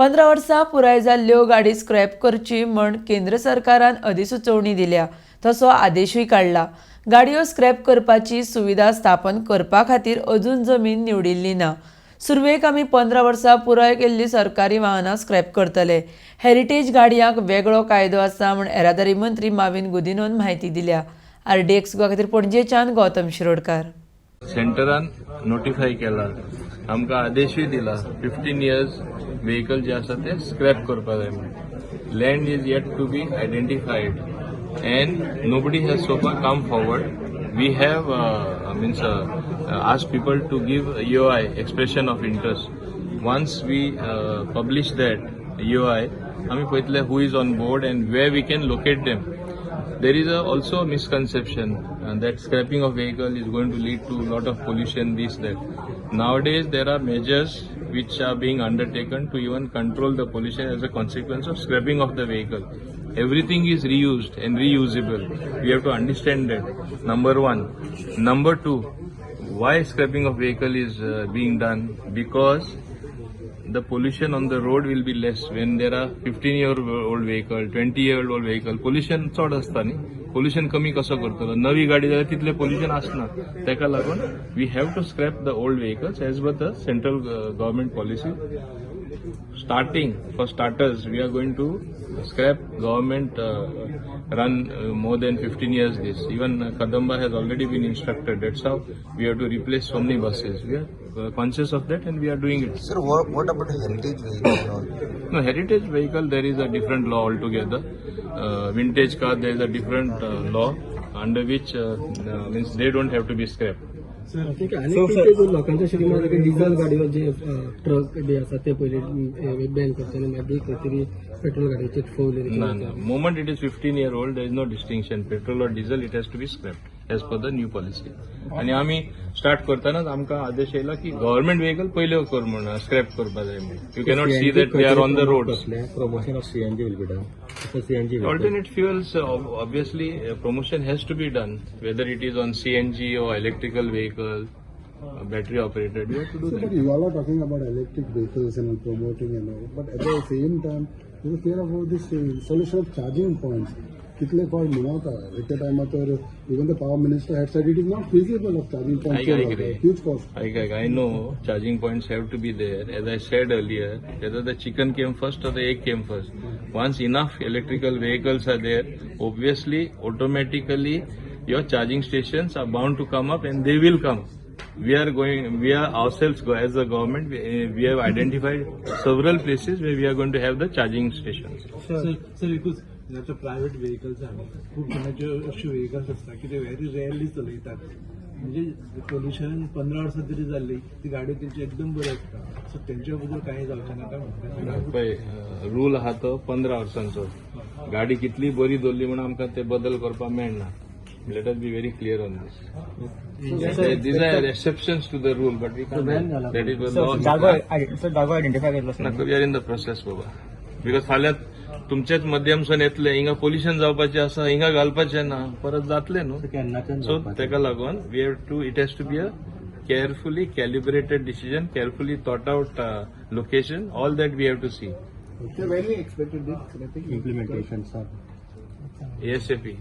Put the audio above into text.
15 वर्सां पुराय जाल्ल्यो गाडी स्क्रॅप करची म्हण केंद्र सरकारान अधिसुचोवणी दिल्या, तसो आदेशूय काडला. गाडयो स्क्रॅप करपाची सुविधा स्थापन करपा खातीर अजून जमीन निवडिल्ली ना. सुरवेक आमी 15 वर्सां पुराय केल्ली सरकारी वाहनां स्क्रॅप करतले. हेरिटेज गाडयांक वेगळो कायदो आसा म्हूण येरादारी मंत्री माविन गुदिन्होन म्हायती दिल्या. आरडीएक्स गोवा खातीर पणजेच्यान गौतम शिरोडकार. सेंटरान नोटिफाय केला, आमकां आदेशूय दिला, 15 इयर्स व्हेकल जे आसा ते स्क्रॅप करपा जाय म्हणून. Land is yet to be identified and nobody has so far come forward. We have means asked people to give EOI, expression of interest. Once we publish that EOI, आमी पळयतले who is on board and where we can locate them. There is also a misconception that scrapping of vehicle is going to lead to lot of pollution, this, that. Nowadays, there are measures which are being undertaken to even control the pollution as a consequence of scrapping of the vehicle. Everything is reused and reusable. We have to understand that. Number one. Number two, why scrapping of vehicle is being done? Because the pollution on the road will be less when there are 15-year old vehicle, 20-year old vehicle. Pollution चड आसता न्ही. Pollution कमी कसो करतलो? नवी गाडी जाल्यार तितलें पोल्युशन आसना. ताका लागून we have to scrap the old vehicles as per the central government policy. Starting, for starters, we are going to scrap government run more than 15 years. This even Kadamba has already been instructed. That's how we have to replace so many buses. We are conscious of that and we are doing it. Sir, what about heritage vehicle and all? No, heritage vehicle, there is a different law altogether. Vintage car, there is a different law under which means they don't have to be scrapped. आनी कितें लोकांचे अशें कितें की diesel गाडयो जे truck बी आसा ते पयलीं बॅन करचे आनी मागीर खंय तरी petrol गाडयेचेर four wheeler. No. Moment it is 15 year old, there is no distinction. Petrol or diesel, it has to be scrapped as per the new policy. आणि आमी स्टार्ट करतानाच आमकां आदेश येयला की गव्हर्मेंट व्हेकल पयले कर म्हणून, स्क्रॅप करपा जाय म्हणून. You cannot see that they are on the road. Promotion of CNG will be done. CNG. Alternate fuels, obviously, promotion has to be done, whether it is on CNG or electrical vehicle, battery operated. We have to do So, that. But you all are talking about electric vehicles and promoting and all, but at the same time, you care about this installation of charging points. कितले फावट म्हणता एका टायमार तर even the power minister had said it is not feasible of charging I agree. Points, huge cost. I know charging points have to be there. As I said earlier, whether the chicken came first or the egg came first. Once enough electrical vehicles are there, obviously, automatically, your charging stations are bound to come up and they will come. We are going, we are ourselves, as a government, we have identified several places where we are going to have the charging stations. Sir, sir, एकूच आतां private vehicles आहा, खूब जाणांच्यो अश्यो vehicles आसता की ते very rarely चलयतात, म्हणजे पोल्युशन 15 वर्सां तरी जाल्ली ती गाडी तेंची एकदम बरी आसता. सो तेंच्या बद्दल कांय जावचें ना काय म्हणटा? पळय, रूल आहा तो 15 वर्सांचो. गाडी कितली बरी दवरली म्हणून आमकां ते बदल करपाक मेळना. Let us be very clear on this. These are exceptions to the rule, but we can't. That is the law. जागो, सर, जागो आयडेंटिफाय केलो? ना, we are in the process बाबा, because फाल्यां तुमच्याच माध्यमसून येतले, हिंगा पोल्युशन जावपाचें आसा, हिंगा घालपाचें ना, परत जातलें न्हू. केन्नाच्यान? सो तेका लागून we have to it has to be a carefully calibrated decision, carefully thought out location, all that we have to see. When we expected this implementation, sir? ASAP.